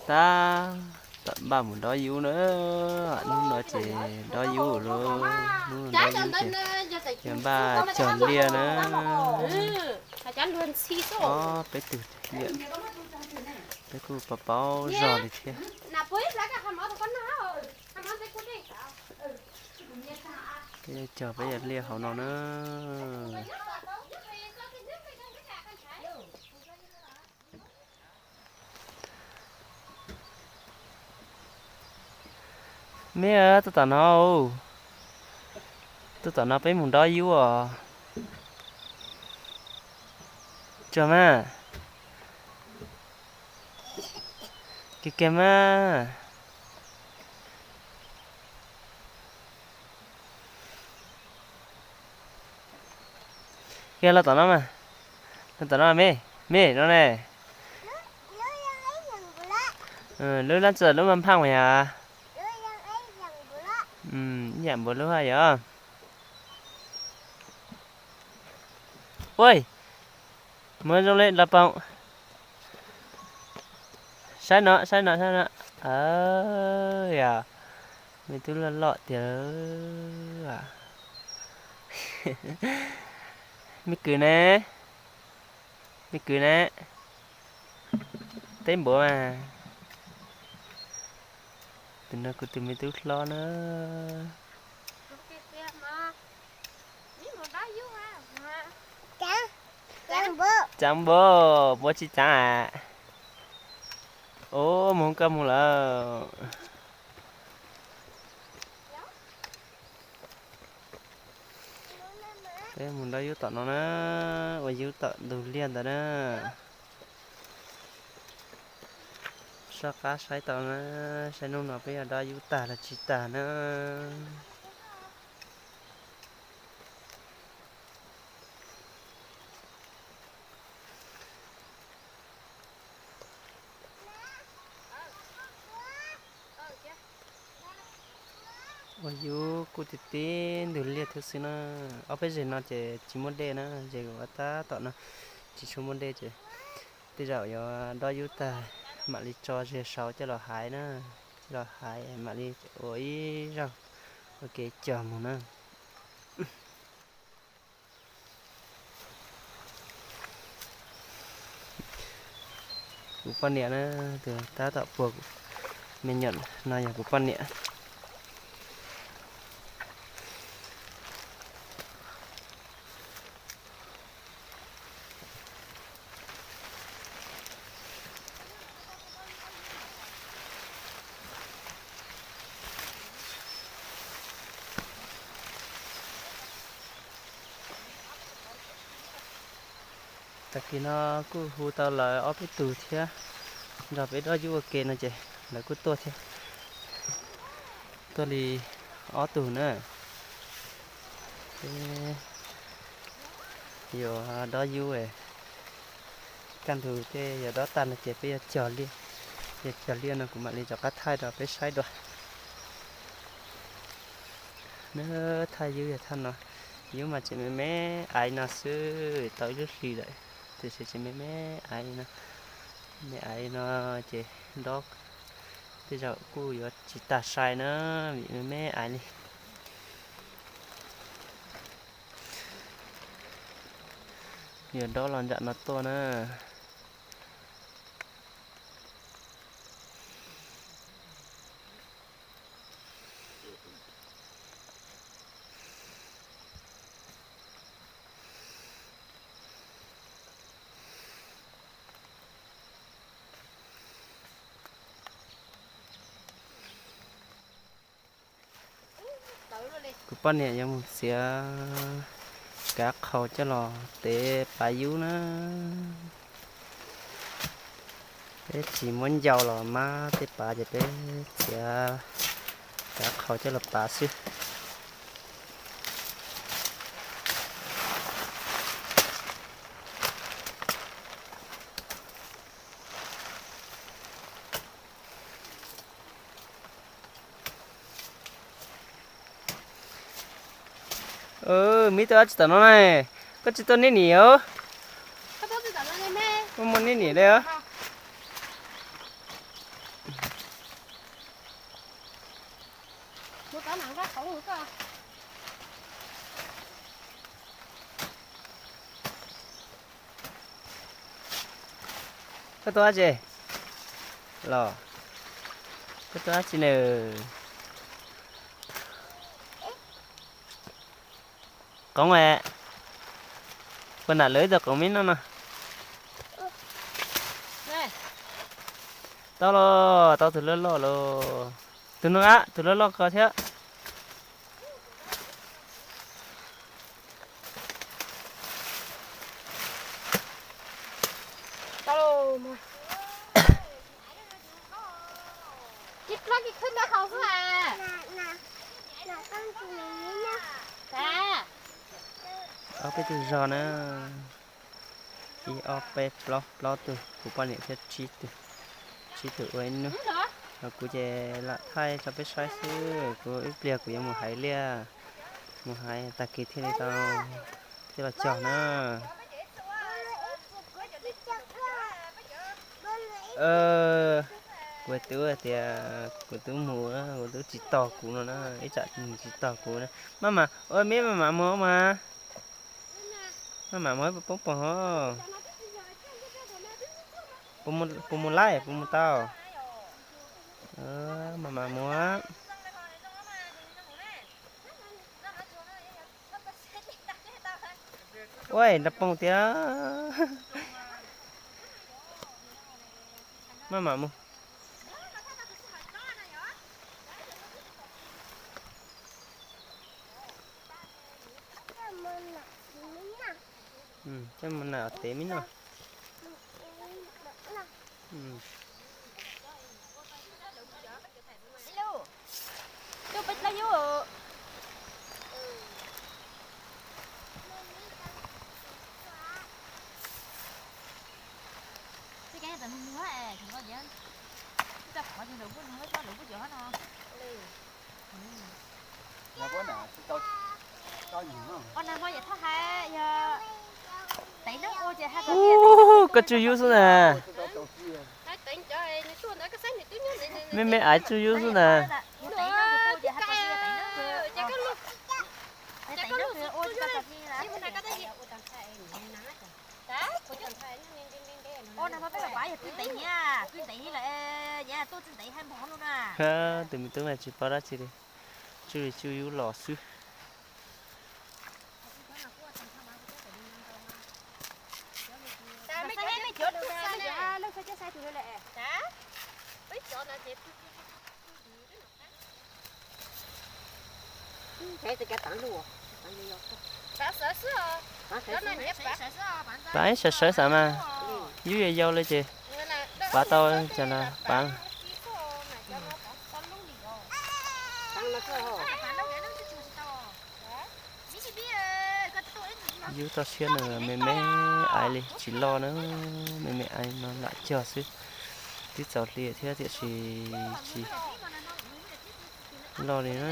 Tab tom npaj mus dob yub na, hnub no ces dob yub lawm, hnub no dob yub ces yog npaj cog liaj na. Ob peb tug liaj, peb kuj paub paub zog li thiab. Peb cog peb yog liaj hauv no na. Me, tuaj tom no, tuaj tom no peb mus dob yub os. Tsuag mas, kiag kiag mas. Kiag los tom no mas, los tom no me, me no ne. Lub lab txawm lub mas nphaj mas yom. Ib yam npaum lub haj yom. Ua, muab zoo li los paum. Saib no, saib no, saib no. Yog, me tub loj loj tiag. Me kwv ne, me kwv ne, teb npuav mas. Tus no kuv tus me tub hlob na. Txav npuav, npuav tsis txav a. Ub, mus koj mus lawm. Peb mus dob yub tom no na, ua yub tom ntug liaj ntawd na. Soj qab saib tau na, saib hnub no peb yuav dob yub tag los tsis tag na. Ua yub kuj tib tib ntug liaj thiab xwb na. Ob peb zeg no ces tsis muaj dej na, zeg ua tab tom no tsis tshua muaj dej ces tej zaum yuav dob yub tag mam li tso zeg saud coj los haiv na, coj los haiv mam li ua ib zaug ua kev cog mus na. Kuv poj niam na, tus tab tom puag me nyuam no yog kuv poj niam. Tag kis no kuj hu tau lawv ob peb tug thiab, nrog peb dob yub ua ke no ces lawv kuj tuaj thiab, tuaj li ob tug na. Peb yuav dob yub, kaj ntug tej yuav dob tag no ces peb yuav cog liaj, yog cog liaj no kuv mam li rov qab thaij rau peb saib dua. Na, thaj yub yog thaj no, yub mas tseem me me aiv no xwb, tau ib lub hlis lawm, tiam sis tseem me me aiv no, me aiv no ces dob tej zaum kuj yuav tsis tag sai na, vim me me aiv li. Yuav dob los nram no tuaj na. Kuv poj niam yuav mus txiav kav qhaus coj los tev pav yub na. Peb tsis muab ncau los mab tej pav ces peb txiav kav qhaus coj los pav xwb. Mib tuaj dab tsi tom no na? Koj tsis tuaj neb nim os. Muaj muaj neb nim li os. Koj tuaj dab tsi los? Koj tuaj dab tsi nws? Qoov, puas nam lawv ib tug qoov me noj no? Tau los, tau tus loj loj los. Tus no, tus loj loj ko thiab. Ob peb tug zog na. Ib ob peb plaub, plaub tug, kuv poj niam thiab tsib tug, tsib tug ua ib nub. Ho kuv ces lam thaij rau peb saib xwb, kuv ib pliag kuv yuav mus hais liaj, mus hais tag kis thiaj li tau, thiaj los cog na. Kuv tub tias kuv tub mus, kuv tub tsis tos kuv no na, ib tsam tsis tos kuv na. Maj mam, ua me maj mam mus mas. Maj mam mus poob poog ho. Puas mus laij, puas mus tau? Maj mam mus. Ua nrog poob tiag. Maj mam mus. Coj mus noj tev me noj. Ub, koj tsuj yub xwb na. Me me aiv tsuj yub xwb na. Tus me tub mas tsis paub dab tsi li, tsuj li tsuj yub los xwb. Pav sawv sawv xav mas, yub yau yau li ces pav tau cov no pav. Yub toj siab no me me aiv li tsis loj na, me me aiv no lam cog xwb, twb txaus hli thiab tiam sis tsis loj li na.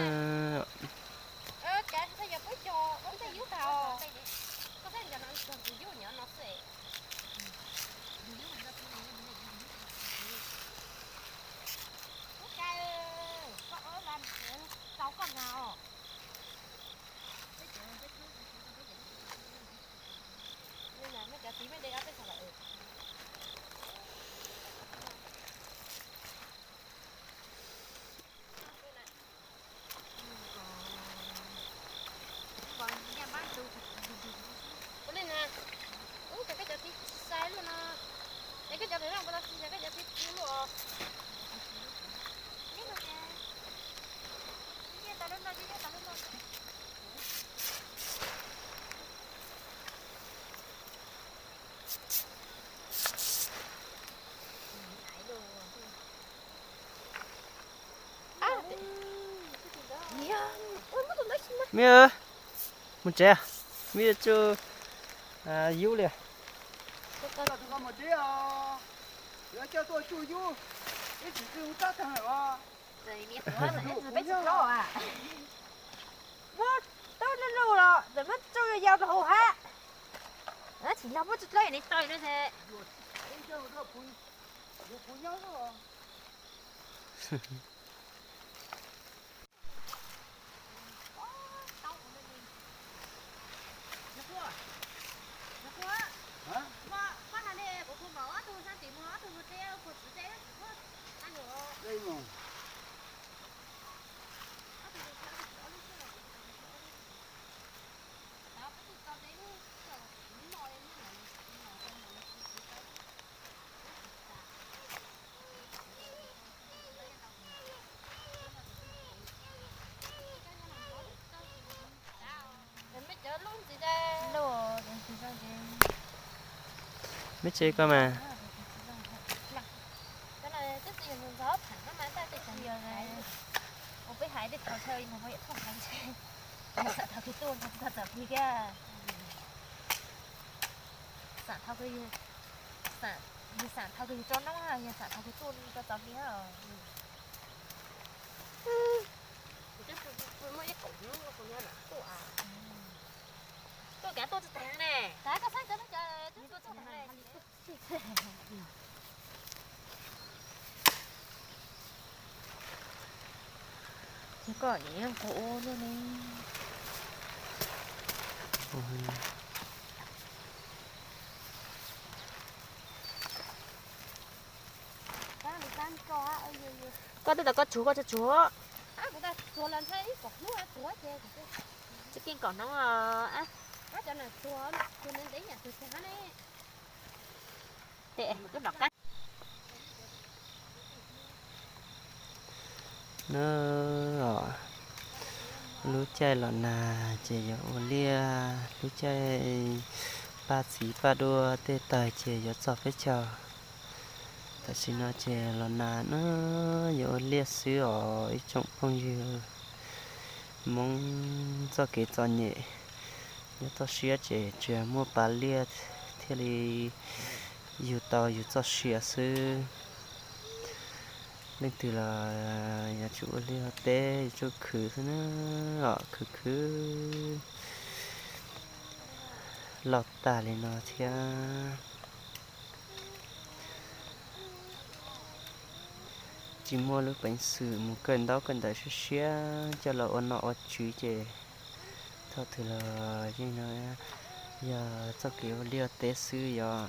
Me, mus tsev, me tsuj yub li. Muab tub lub lub los txawm muab tsuj yau rau hauv hab. Tsis los muab tsuj dlawb nws tau no. Meb tsev koj mas. Ces koj yeej qhuav ua luaj ne. Koj twb tau koj tsuag koj tsuag tsuag. Tsis keej kom hnub. Tes twb nov qab. Na, lub caij los nag ces yuav ua liaj, lub caij paj txiv paj duaj tej tawg ces yuav txog peb caug. Tam sim no ces los nag na, yuav ua liaj xwb os ib tsoom phooj ywg. Hmoob txoj kev txom nyem, nyob toj siab ces tsuas muaj pas liaj thiaj li yug tau yus txoj sia xwb. Leej twg los yuav tsum ua liaj ua teb yuav tsum khwv xwb na, os khwv khwv loj tag li no thiab. Tsis muaj lub peev xwm mus kawm ntaub kawm ntawv siab siab coj los ua nom ua tswv ces thaum twg los yeej no yog txoj kev ua liaj ua teb xwb yom.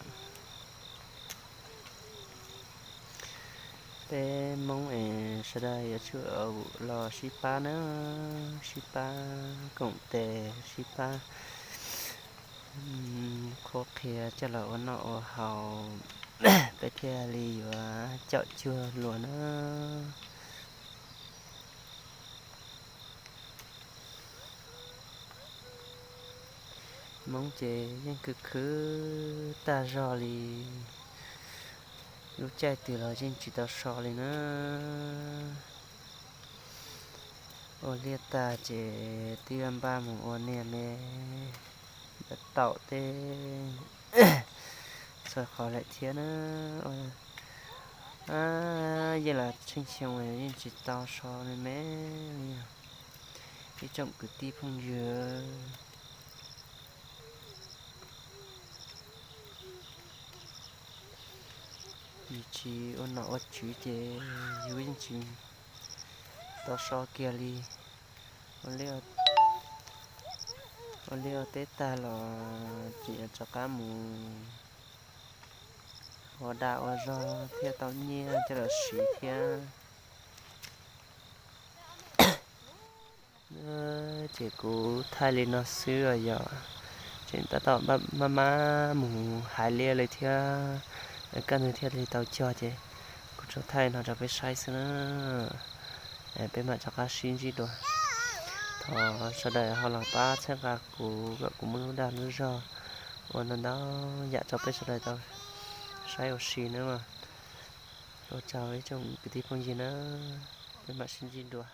Peb Hmoob es sawv daws yuav tsum los sib pab na, sib pab koom tes sib pab qhuab qhia coj los ua noj ua haus, peb thiaj li yuav caum cuag luag na. Hmoob ces yeej khwv khwv tag zog li, lub caij twg los yeej tsis tau so li na. Ua liaj tag ces twb npaj mus ua niag me ntaub taum tej txhua qhov lawm thiab na. Yeej los tsheej xyoo yeej tsis tau so me me li os ib tsoom kwv tij phooj ywg. Yus tsis ua nom ua tswv ces yus yeej tsis tau so kiag li. Ua liaj ua teb tag los ces yuav rov qab mus ua dag ua zog thiaj tau nyiaj coj los siv thiab. Ces kuv thaij li no xwb os yom. Ces tab tom maj maj mus hais liaj li thiab, kaj ntug thiaj li tau cog ces kuv tsuas thaij no rau peb saib xwb na. Peb mam rov qab sib ntsib dua. Thov sawv daws ho los pab txhawb nqa kuv kom kuv muaj lub dag lub zog ua ntau ntau yam rau peb sawv daws tau saib ua si na. Ua tsaug ib tsoom kwv tij phooj ywg na, peb mam sib ntsib dua.